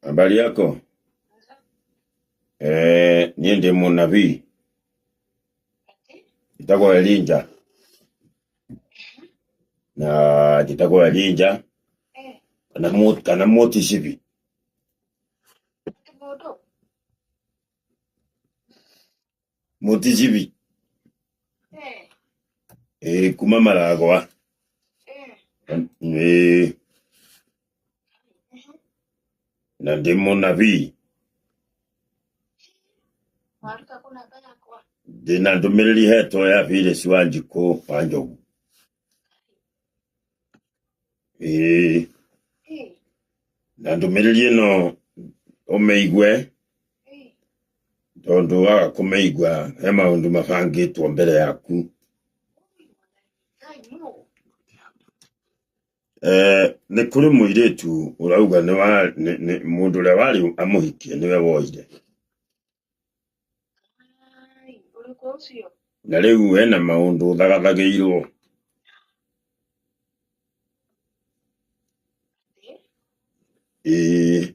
Habari yako? Niĩ ndĩ mũnabii njĩtagwo Elijah na njĩtagwo Elijah kana kana Mũticibi. Mũticibi ĩĩ kuma Maragwa ĩĩ na ndĩ mũnabii ndĩna ndũmĩrĩri hetwo ya Phyllis Wanjikũ wa Njogu. Ĩĩ na ndũmĩrĩri ĩno ũmĩigue tondũ waga kũmĩigua he maũndũ mabangĩtwo mbere yaku. Nĩ kũrĩ mũirĩtu ũrauga nĩ wa nĩ mũndũ ũrĩa warĩ amũhikie nĩwe woire. Na rĩu hena maũndũ thagathagĩirwo. Ĩĩ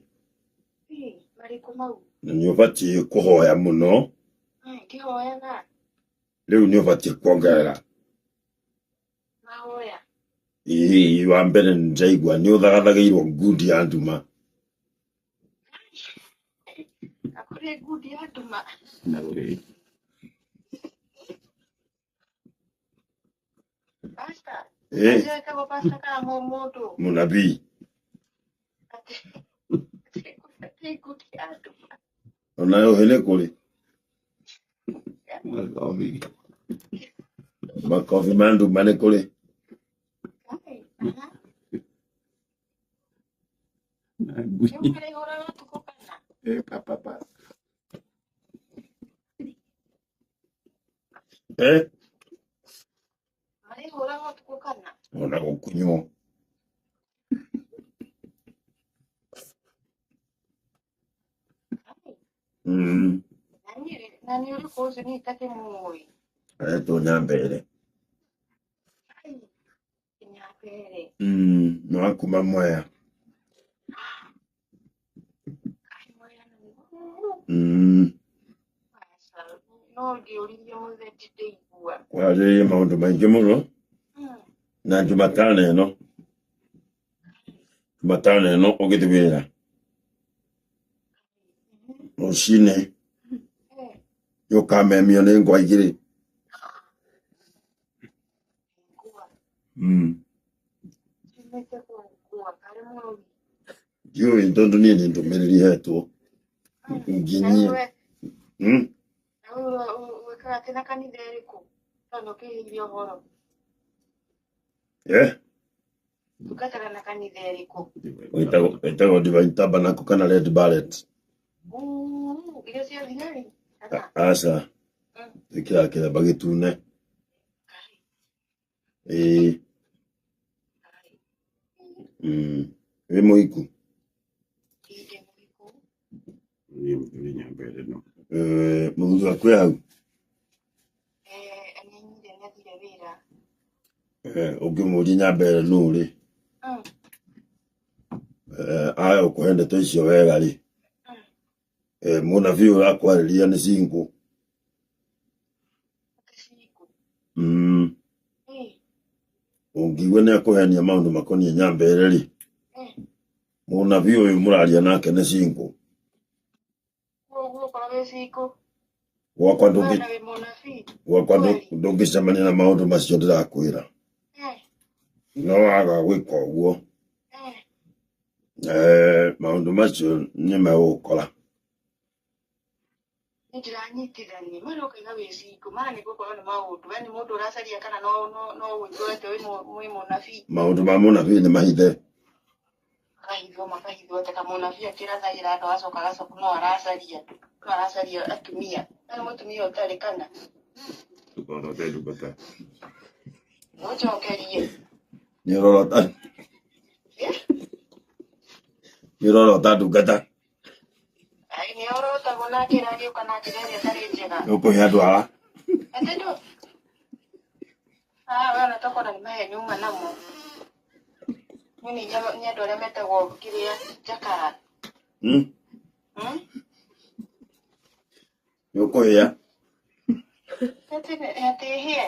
na nĩ ũbatiĩ kũhoya mũno. Rĩu nĩ ũbatiĩ kuongerera. Ĩĩ wa mbere nĩ ndĩraigua nĩ ũthagathagĩirwo ngundi ya nduma. Ĩĩ mũnabii. Ona ũhĩ nĩ kũrĩ makobi ma nduma nĩ kũrĩ. Eh? Ona gũkunywo. Aretwo Nyambere. Nĩ wa kuma Mwea. Kwarĩrĩria maũndũ maingĩ mũno na Jumatano ĩno Jumatano ĩno ũgĩthiĩ wĩra rũcinĩ nĩũkamemio nĩ ngwa igĩrĩ. Ndiũĩ tondũ niĩ nĩ ndũmĩrĩri hetwo nginyie. Eh? Ĩtagwo Divine Tabernacle kana Red Ballet. Aca, ĩkĩraga kĩremba gĩtune. Ĩĩ. Wĩ mũhiku? Mũthuri waku e hau? Ũngĩmũria Nyambere nũ rĩ, aya ũkũhe ndeto icio wega rĩ, mũnabii ũrakwarĩria nĩ single. Ũngiigua nĩ akũhenia maũndũ makoniĩ Nyambere rĩ, mũnabii ũyũ mũraria nake nĩ single. Gwakwa gwakwa ndũngĩcemania na maũndũ macio ndĩrakwĩra. No waga gwĩka ũguo, maũndũ macio nĩ megũgũkora. Nĩndĩranyitithania mara ũkaiga wĩ single mara nĩ gũkorwo nĩ maũndũ we nĩ mũndũ ũracaria kana no no no wĩtue atĩ wĩ mũnabii. Maũndũ ma mũnabii nĩ mahithe. Makahithwo makahithwo atĩ kamũnabii akĩrathagĩra andũ agacoka agacoka no aracaria no aracaria atumia na nĩ mũtumia ũtarĩ kana ũnjokerie. Nĩ ũrorota nĩ ũrorota ndungata. Ai nĩ orotagwo na njĩra agĩũka na njĩra ĩrĩa ĩtarĩ njega. Ũkũhe andũ ara. Atĩ ndũ Ah, we ona tokorwo nĩ maheni uma namo. Nĩ nĩ andũ arĩa metagwo kĩrĩa njakara. Hmm? Hmm? Nĩ ũkũhĩa. Atĩ atĩ hĩe.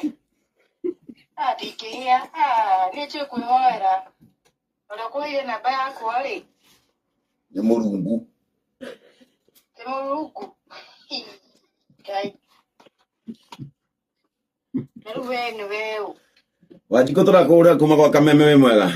Ah, ndingĩhĩa. Ah, niĩ njũĩ kwĩhoera. Ũrĩa ũkũheire namba yakwa rĩ, Nĩ Mũrungu. ti Mũrungu. Hi, Ngai. Na rĩu we nĩ we ũ? Wanjikũ tũrakũhũrĩra kuma gwa Kameme wĩ mwega.